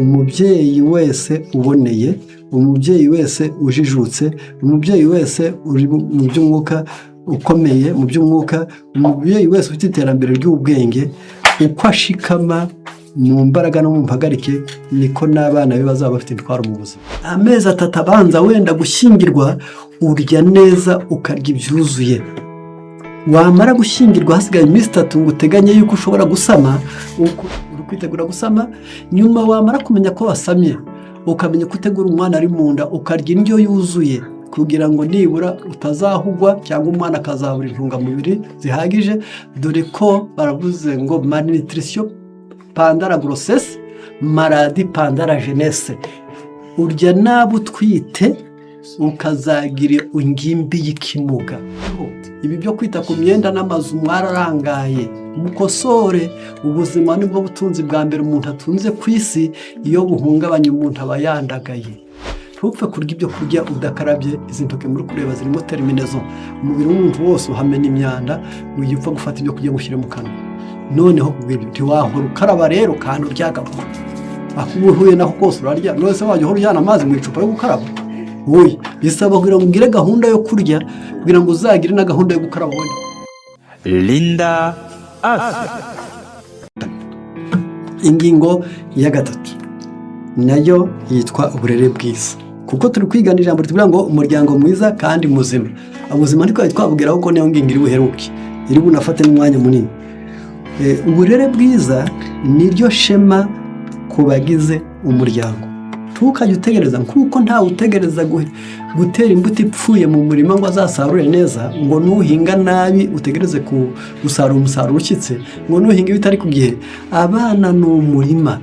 Umubyeyi wese uboneye, umubyeyi wese ujijutse, umubyeyi wese uri mu by'umwuka, ukomeye mu by'umwuka, umubyeyi wese ufite iterambere ry'ubwenge, uko ashikama mu mbaraga no mu mpagarike, niko n'abana be bazaba bafite intwaro mu buzima. Amezi 3 abanza wenda gushyingirwa, urya neza, ukarya ibyuzuye. Wamara gushyingirwa, hasigaye iminsi 3 ngo uteganye yuko ushobora gusama, uri kwitegura gusama. Nyuma wamara kumenya ko wasamye, ukamenya ko utegura umwana ari mu nda, ukarya indyo yuzuye kugira ngo nibura utazahugwa cyangwa umwana akazabura intungamubiri zihagije, dore ko baravuze ngo "Malnutrition pendant la grossesse, maladie pendant la jeunesse." Urya nabi utwite, ukazagira ingimbi y'ikimuga. Ibi byo kwita ku myenda n'amazu, mwararangaye, mukosore. Ubuzima nibwo butunzi bwa mbere umuntu atunze ku isi. Iyo buhungabanya, umuntu aba yandagaye. Ntupfe kurya ibyo kurya udakarabye. Izi ntoki muri kureba zirimo terminaisons. Umubiri w'umuntu wose uhamena imyanda. Ujya upfa gufata ibyo kurya ngo ushyire mu kanwa. Noneho ntiwahora ukaraba rero kandi uryagagura. Aho uba uhuye nako kose urarya. None se wajya uhora ujyana amazi mu icupa yo gukaraba? Wowe bisaba kugira ngo ugire gahunda yo kurya, kugira ngo uzagire na gahunda yo gukaraba wenda. Linda Afya. Ingingo ya gatatu nayo yitwa uburere bwiza, kuko turi kwigana ijambo ritubwira ngo umuryango mwiza kandi muzima. Ubuzima ntitwari twabwiraho ko niyo ngingo iri buheruke, iri bunafate n'umwanya munini. Uburere bwiza niryo shema ku bagize umuryango. Ntukajye utegereza, kuko ntawe utegereza gutera imbuto ipfuye mu murima ngo azasarure neza, ngo nuhinga nabi utegereze gusarura umusaruro ushyitse, ngo nuhinga ibitari ku gihe. Abana ni umurima.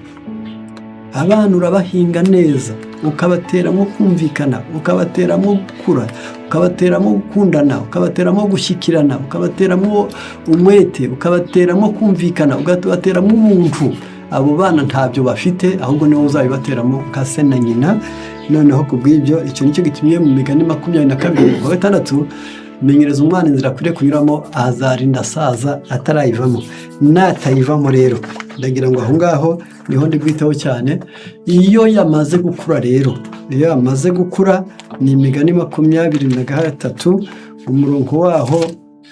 Abana urabahinga neza, ukabateramo kumvikana, ukabateramo gukura, ukabateramo gukundana, ukabateramo gushyikirana, ukabateramo umwete, ukabateramo kumvikana, ukabateramo ubuntu. Abo bana ntabyo bafite, ahubwo niwe uzabibateramo nka se na nyina. Noneho ku bw'ibyo, icyo nicyo gitumye mu Migani 22:6: "Menyereza umwana inzira akwiriye kunyuramo, azarinda asaza atarayivamo." Natayivamo rero, ndagira ngo aho ngaho niho ndi bwiteho cyane. Iyo yamaze gukura rero, iyo yamaze gukura, ni Imigani 23, umurongo waho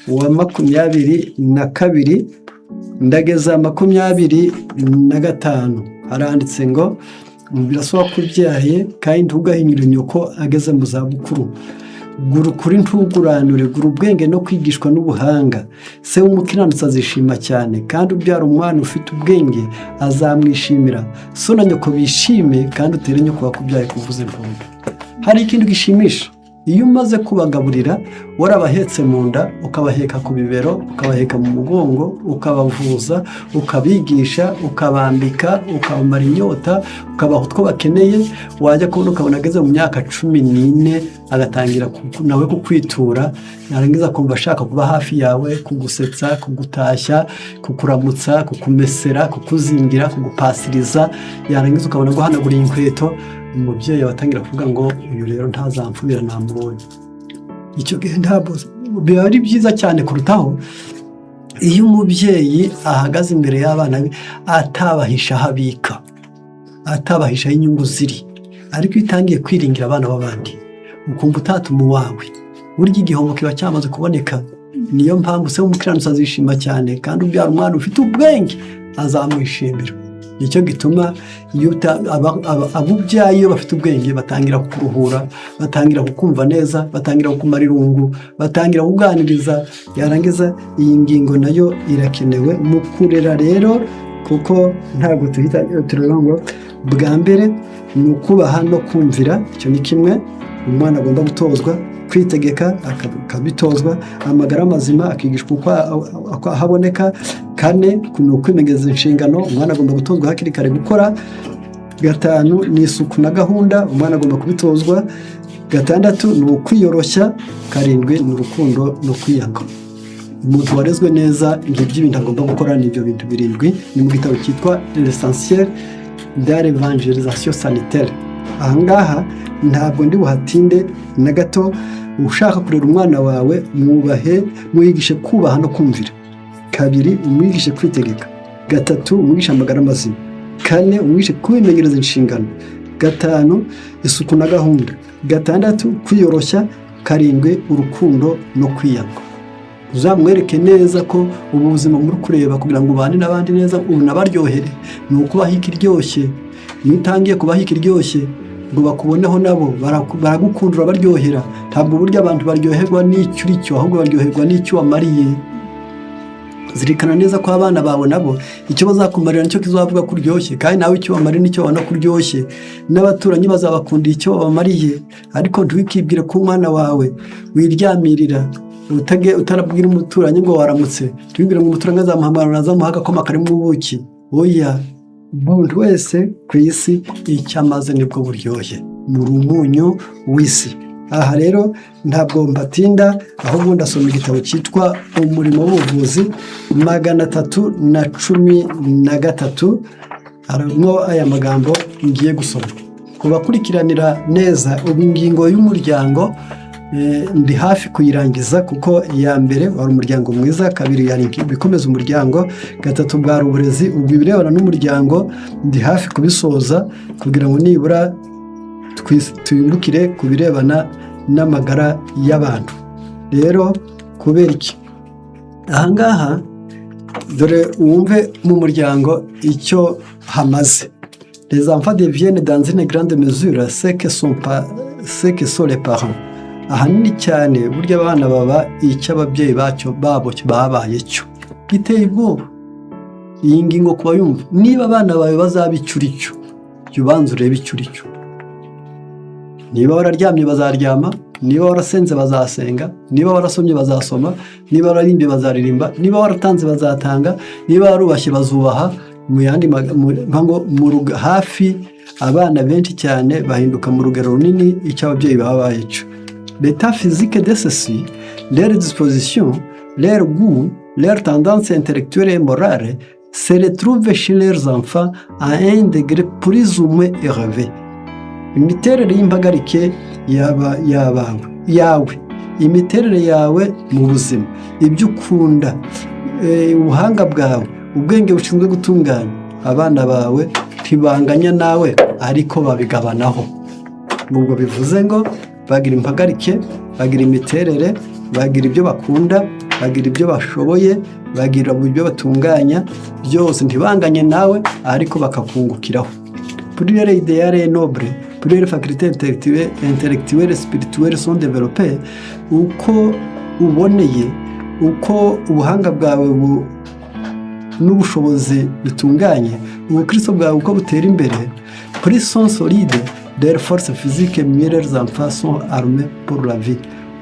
wa 22 ndageza 25, haranditse ngo: "Birasaba ko ubyaye kandi ntugahinyure nyoko ageze mu zabukuru. Gura ukuri, ntuguranure, gura ubwenge no kwigishwa n'ubuhanga. Se w'umukiranutsi azishima cyane, kandi ubyara umwana ufite ubwenge azamwishimira. So na nyoko bishime, kandi utere nyoko wakubyaye kuvuza impundu." Hari ikintu gishimisha iyo umaze kubagaburira, warabahetse mu nda, ukabaheka ku bibero, ukabaheka mu mugongo, ukabavuza, ukabigisha, ukabambika, ukabamara inyota, ukabaha utwo bakeneye. Wajya kubona ukabona ageze mu myaka 14, agatangira nawe kukwitura, yarangiza akumva ashaka kuba hafi yawe, kugusetsa, kugutashya, kukuramutsa, kukumesera, kukuzingira, kugupasiriza, yarangiza ukabona guhanagura inkweto. Umubyeyi aba atangira kuvuga ngo: "Uyu rero ntazamfubira, namubonye." Icyo gihe ntabwo biba ari byiza cyane kurutaho iyo umubyeyi ahagaze imbere y'abana be atabahisha aho abika, atabahisha aho inyungu ziri. Ariko iyo utangiye kwiringira abana b'abandi, ukumva utatuma uwawe, burya igihombo kiba cyamaze kuboneka. Niyo mpamvu se w'umukiranutsi azishima cyane, kandi ubyara umwana ufite ubwenge azamwishimira. Nicyo gituma iyo abo ubyaye iyo bafite ubwenge, batangira kukuruhura, batangira kukumva neza, batangira kukumara irungu, batangira kukuganiriza. Yarangiza iyi ngingo nayo irakenewe mu kurera rero, kuko ntabwo tuhita tureba ngo bwa mbere ni ukubaha no kumvira. Icyo ni kimwe umwana agomba gutozwa. Kwitegeka akabitozwa, amagara mazima akigishwa uko ahaboneka. Kane ni ukwimenyereza inshingano, umwana agomba gutozwa hakiri kare gukora. Gatanu ni isuku na gahunda, umwana agomba kubitozwa. Gatandatu ni ukwiyoroshya. Karindwi ni urukundo no kwiyanga. Umuntu warezwe neza, ibyo by'ibintu agomba gukora ni ibyo bintu birindwi. Ni mu gitabo cyitwa L'essentiel de l'évangélisation sanitaire. Ahangaha ntabwo ndi buhatinde na gato. Ushaka kurera umwana wawe, mwubahe, mwigishe kubaha no kumvira. Kabiri, umwigishe kwitegeka. Gatatu, umwigishe amagara mazima. Kane, umwigishe kwimenyereza inshingano. Gatanu, isuku na gahunda. Gatandatu, kwiyoroshya. Karindwi, urukundo no kwiyanga. Uzamwereke neza ko ubu buzima muri kureba kugira ngo ubane n'abandi neza, unabaryohere, ni ukubaha ikiryoshye. Iyo utangiye kubaha ikiryoshye ngo bakuboneho, nabo baragukunda, urabaryohera. Ntabwo burya abantu baryoherwa n'icyo uri cyo, ahubwo baryoherwa n'icyo wamariye. Zirikana neza ko abana bawe nabo icyo bazakumarira nicyo kizavuga ko uryoshye, kandi nawe icyo bamarira nicyo babona ko uryoshye. N'abaturanyi bazabakundira icyo babamariye. Ariko ntiwikibwire ko umwana wawe wiryamirira utarabwira umuturanyi ngo waramutse. Ntiwibwire ngo umuturanyi azamuhamagara, azamuha agakoma karimo ubuki. Oya, umuntu wese ku isi icyo amaze nibwo buryohe. Muri umunyu w'isi. Aha rero ntabwo mbatinda, ahubwo ndasoma igitabo cyitwa Umurimo w'Ubuvuzi, 313. Harimo aya magambo ngiye gusoma. Ku bakurikiranira neza, ubu ingingo y'umuryango ndi hafi kuyirangiza, kuko iya mbere wari umuryango mwiza, kabiri yari ibikomeza umuryango, gatatu bwari uburezi. Ubwo ibirebana n'umuryango ndi hafi kubisoza kugira ngo nibura twimukire ku birebana n'amagara y'abantu. Rero kubera iki ahangaha, dore wumve mu muryango icyo hamaze. Les enfants deviennent dans une grande mesure ce que sont les parents. Ahanini cyane burya abana baba icyo ababyeyi bacyo babo babaye cyo. Giteye ubwoba iyi ngingo kuba yumva. Niba abana bawe bazaba icyo uri cyo, jya ubanza urebe icyo uri cyo. Niba wararyamye, bazaryama. Niba warasenze, bazasenga. Niba warasomye, bazasoma. Niba wararimbye, bazaririmba. Niba waratanze, bazatanga. Niba warubashye, bazubaha. Mu yandi ngo hafi abana benshi cyane bahinduka mu rugero runini icyo ababyeyi babaye cyo. L'état physique de ceux-ci, leur disposition, leur goût, leur tendance intellectuelle et morale se retrouvent chez leurs enfants à un degré plus ou moins élevé. Imiterere y'impagarike yaba yabawe yawe, imiterere yawe mu buzima, ibyo ukunda, ubuhanga bwawe, ubwenge bushinzwe gutunganya, abana bawe ntibanganya nawe, ariko babigabanaho. Ubwo bivuze ngo bagira impagarike, bagira imiterere, bagira ibyo bakunda, bagira ibyo bashoboye, bagira ibyo batunganya byose. Ntibanganye nawe, ariko bakakungukiraho. Plus leur idéal est noble, plus leurs facultés intellectuelles, spirituelles sont développées. Uko uboneye, uko ubuhanga bwawe n'ubushobozi bitunganye, ubukristo bwawe uko butera imbere, plus sont solides leurs forces physiques, mieux leurs enfants sont armés pour la vie.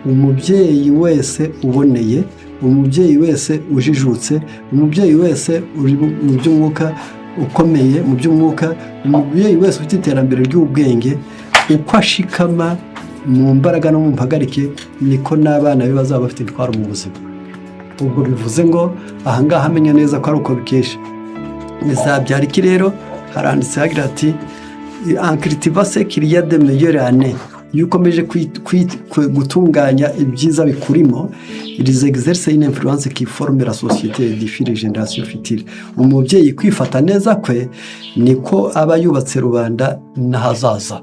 Umubyeyi wese uboneye, umubyeyi wese ujijutse, umubyeyi wese uri mu by'umwuka, ukomeye mu by'umwuka, umubyeyi wese ufite iterambere ry'ubwenge, uko ashikama mu mbaraga no mu mpagarike, niko n'abana be bazaba bafite intwaro mu buzima. Ubwo bivuze ngo ahangaha amenya neza ko ari uko bikesha. Bizabyara iki rero? Haranditse hagira ati: "En cultivant ce qu'il y a de meilleur en eux." Iyo ukomeje gutunganya ibyiza bikurimo, ils exercent une influence qui forme la société et édifie les générations futures. Umubyeyi kwifata neza kwe niko aba yubatse rubanda n'ahazaza.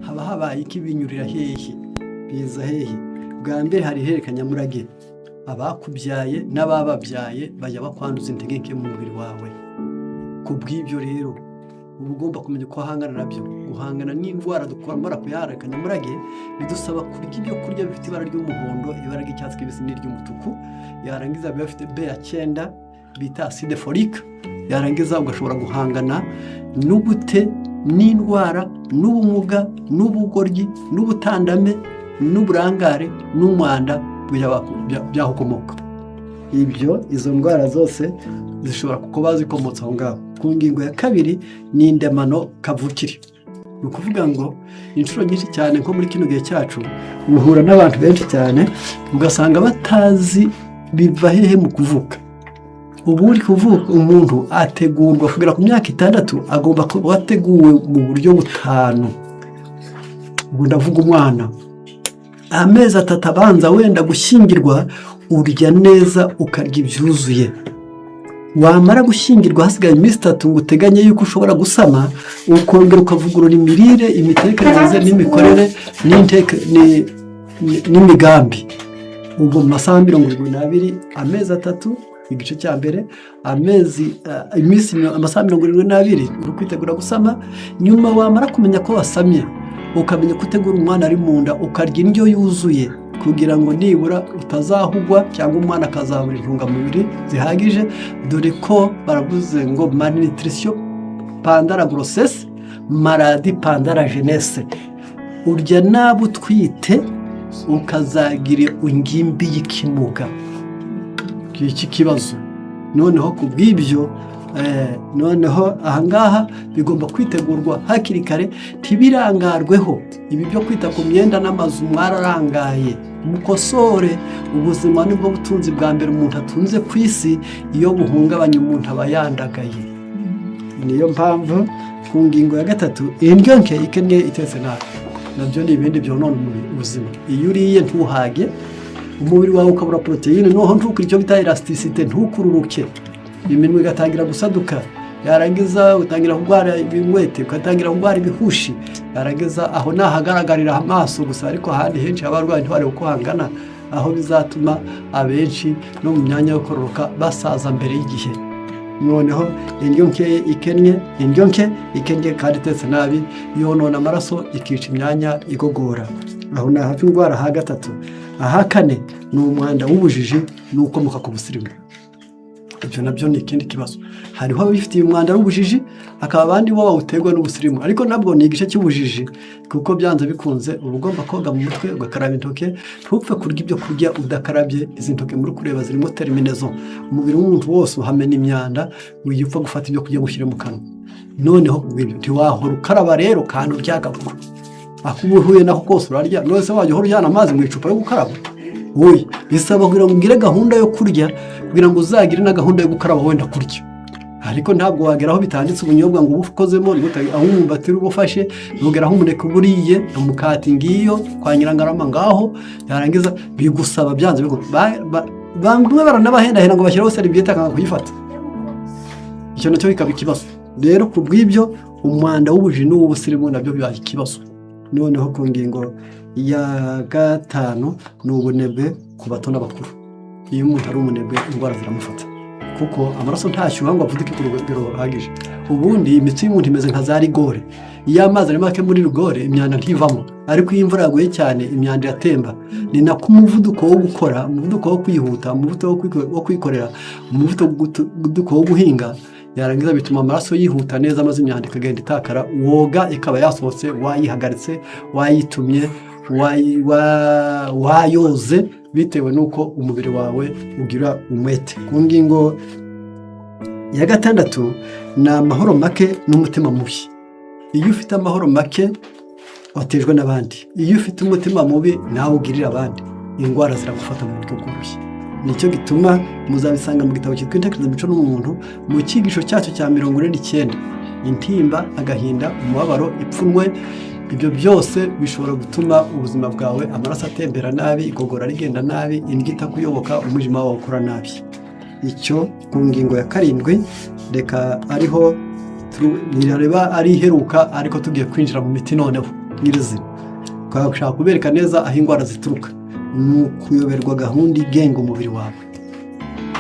Haba habaye iki? Binyurira hehe? Biza hehe? Bwa mbere hari ihererekanyamurage. Abakubyaye n'abababyaye bajya bakwanduza intege nke mu mubiri wawe. Ku bw'ibyo rero uba ugomba kumenya uko uhangana nabyo. Guhangana n'indwara dukomora ku ihererekanyamurage bidusaba kurya ibyo kurya bifite ibara ry'umuhondo, ibara ry'icyatsi kibisi n'iry'umutuku. Yarangiza biba bifite B ya 9 bita acide folique. Yarangiza ugashobora guhangana n'ubute, n'indwara, n'ubumuga, n'ubugoryi, n'ubutandame, n'uburangare, n'umwanda by'aho ukomoka. Ibyo, izo ndwara zose zishobora kuba zikomotse aho ngaho. Ku ngingo ya kabiri ni indemano kavukire. Ni ukuvuga ngo inshuro nyinshi cyane, nko muri kino gihe cyacu, uhura n'abantu benshi cyane ugasanga batazi biva hehe mu kuvuka. Ubundi kuvuka, umuntu ategurwa kugera ku myaka 6, agomba kuba ateguwe mu buryo butanu. Ubu ndavuga umwana amezi 3 abanza wenda gushyingirwa. Urya neza, ukarya ibyuzuye. Wamara gushyingirwa, hasigaye iminsi 3 ngo uteganye yuko ushobora gusama, ukongera ukavugurura imirire, imitekerereze n'imikorere n'imigambi. Ubwo mu masaha 72, amezi 3, igice cya mbere, amezi iminsi amasaha 72 uri kwitegura gusama. Nyuma wamara kumenya ko wasamye, ukamenya ko utegura umwana ari mu nda, ukarya indyo yuzuye kugira ngo nibura utazahugwa cyangwa umwana akazabura intungamubiri zihagije, dore ko baravuze ngo "Malnutrition pendant la grossesse, maladie pendant la jeunesse." Urya nabi utwite, ukazagira ingimbi y'ikimuga. Iki kibazo noneho ku bw'ibyo, noneho ahangaha bigomba kwitegurwa hakiri kare, ntibirangarweho. Ibi byo kwita ku myenda n'amazu mwararangaye, mukosore. Ubuzima nibwo butunzi bwa mbere umuntu atunze ku isi. Iyo buhungabanya, umuntu aba yandagaye. Niyo mpamvu ku ngingo ya gatatu, indyo nke ikennye itetse nabi, nabyo ni ibindi byonona umubiri, ubuzima. Iyo uriye ntuhage, umubiri wawe ukabura poroteyine, noneho ntukure icyo bita élasticité, ntukururuke, iminwa igatangira gusaduka, yarangiza utangira kurwara ibinywete, ugatangira kurwara ibihushi. Yarangiza aho ni ahagaragarira amaso gusa, ariko ahandi henshi abarwayi ntibarebe uko hangana, aho bizatuma abenshi no mu myanya yo kororoka basaza mbere y'igihe. Noneho indyo nke ikennye, indyo nke ikennye kandi itetse nabi yonona amaraso, ikica imyanya igogora. Aho ni ahava indwara ha gatatu. Aha kane ni umwanda w'ubujiji n'ukomoka ku busirimu. Ibyo nabyo ni ikindi kibazo. Hariho ababifitiye umwanda w'ubujiji, hakaba abandi bo bawuterwa n'ubusirimu, ariko nabwo ni igice cy'ubujiji, kuko byanze bikunze uba ugomba koga mu mutwe, ugakaraba intoke, ntupfe kurya ibyo kurya udakarabye. Izi ntoke muri kureba zirimo terminaisons. Umubiri w'umuntu wose uhamena imyanda, wiyupfa gufata ibyo kurya ngo ushyire mu kanwa. Noneho kubw'ibyo ntiwahora ukaraba rero kandi uryagagura. Ako uba uhuye nako kose urarya. None se wajya uhora ujyana amazi mu icupa yo gukaraba? Wowe bisaba kugira ngo ugire gahunda yo kurya, kugira ngo uzagire na gahunda yo gukaraba wenda kurya. Ariko ntabwo wagera aho bitanditse ubunyobwa ngo uba ukozemo, aho umwumbati uba ufashe, ntugera aho umuneke uba uriye, umukati ngiyo kwa Nyirangarama ngaho. Yarangiza bigusaba byanze bikunze. Bamwe baranabahendahenda ngo bashyireho serviette, akanga kuyifata. Icyo nacyo bikaba ikibazo. Rero ku bw'ibyo, umwanda w'ubujiji n'uw'ubusirimu nabyo biba ikibazo. Noneho ku ngingo ya gatanu ni ubunebwe ku bato n'abakuru. Iyo umuntu ari umunebwe, indwara ziramufata, kuko amaraso ntashyuha ngo avuduke ku rugero ruhagije. Ubundi imitsi y'umuntu imeze nka za rigole. Iyo amazi ari make muri rigole, imyanda ntivamo, ariko iyo imvura yaguye cyane, imyanda iratemba. Ni nako umuvuduko wo gukora, umuvuduko wo kwihuta, umuvuduko wo kwikorera, umuvuduko wo guhinga, yarangiza bituma amaraso yihuta neza, maze imyanda ikagenda itakara, woga ikaba yasohotse, wayihagaritse, wayitumye, wayoze, bitewe n'uko umubiri wawe ugira umwete. Ku ngingo ya gatandatu ni amahoro make n'umutima mubi. Iyo ufite amahoro make watejwe n'abandi, iyo ufite umutima mubi nawe ugirira abandi, indwara ziragufata mu buryo bworoshye. Nicyo gituma muzabisanga mu gitabo cyitwa Intekerezo, Mico n'Umuntu, mu cyigisho cyacyo cya 49: intimba, agahinda, umubabaro, ipfunwe. Ibyo byose bishobora gutuma ubuzima bwawe, amaraso atembera nabi, igogora rigenda nabi, indyo itakuyoboka, umwijima wawe ukora nabi. Icyo ku ngingo ya karindwi, reka ariho ntirareba ari iheruka, ariko tugiye kwinjira mu miti noneho nyirizina, twashaka kubereka neza aho indwara zituruka. Ni ukuyoberwa gahunda igenga umubiri wawe.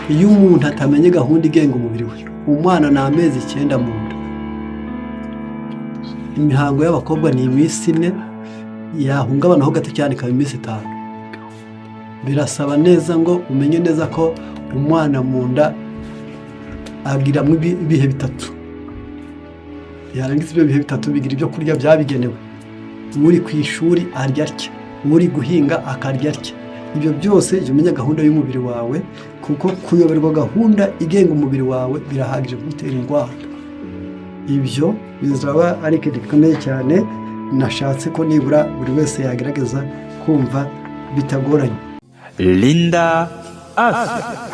Iyo umuntu atamenye gahunda igenga umubiri we, umwana ni amezi 9 mu nda, imihango y'abakobwa ni iminsi 4, yahungabanaho gato cyane ikaba iminsi 5. Birasaba neza ngo umenye neza ko umwana mu nda agiramo ibihe bitatu. Yarangiza ibyo bihe bitatu bigira ibyo kurya byabigenewe. Uri ku ishuri arya atya, uri guhinga akarya atya. Ibyo byose jya umenya gahunda y'umubiri wawe, kuko kuyoberwa gahunda igenga umubiri wawe birahagije kugutera indwara. Ibyo bizaba ari ikintu gikomeye cyane. Nashatse ko nibura buri wese yagerageza kumva bitagoranye. Linda Afya.